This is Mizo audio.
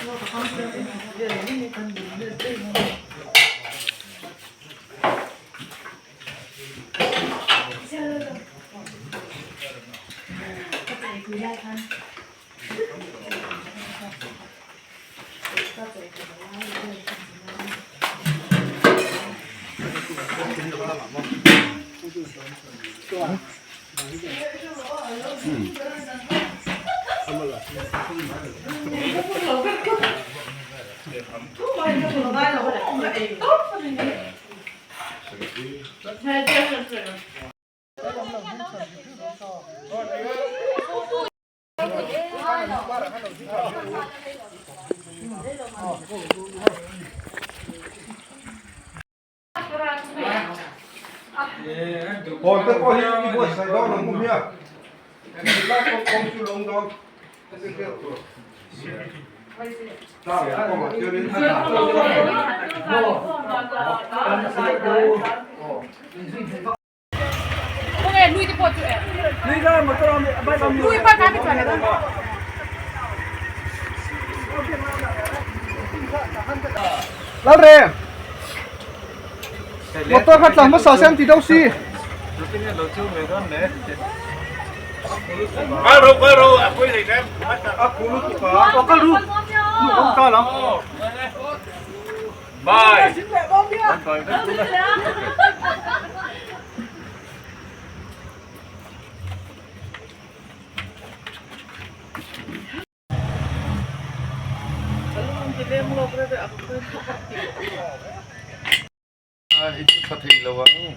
Hawn te pawh hi i buatsaih dawn ang hmu hian lai pawh kawng chu lo awm dawn Lalrem motor kha tlan hmasa se an ti deuh si. I tha thei lo ang.